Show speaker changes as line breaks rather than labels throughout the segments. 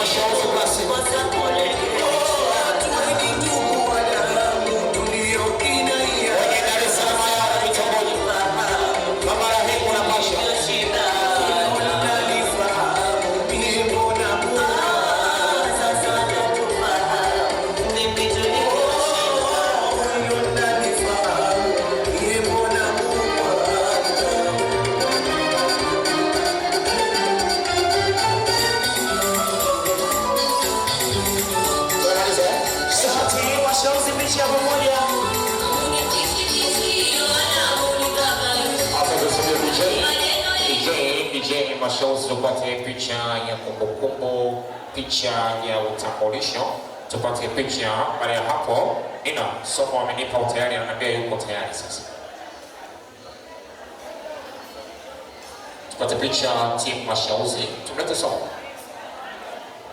Mashauzi basi. Wenye Dar es Salaam ya vitongoji. Mama Rahimu na Pasha. Tumemaliza, eh?
Sauti Mashauzi, picha ya pamoja.
Hapa tusubiri DJ. DJ, DJ Mashauzi tupate picha ya kumbukumbu, picha ya utambulisho, tupate picha. Baada ya hapo, Nina Somo amenipa utayari, ananiambia yuko tayari sasa. Tupate picha team Mashauzi, tumlete Somo.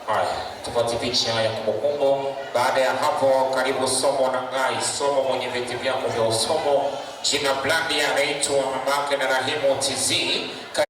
Haya, tupate picha ya kumbukumbu. Baada ya hapo, karibu Somo na Ngai, Somo mwenye vyeti vyako vya usomo, jina blandi anaitwa mamake na Rahimu TZ.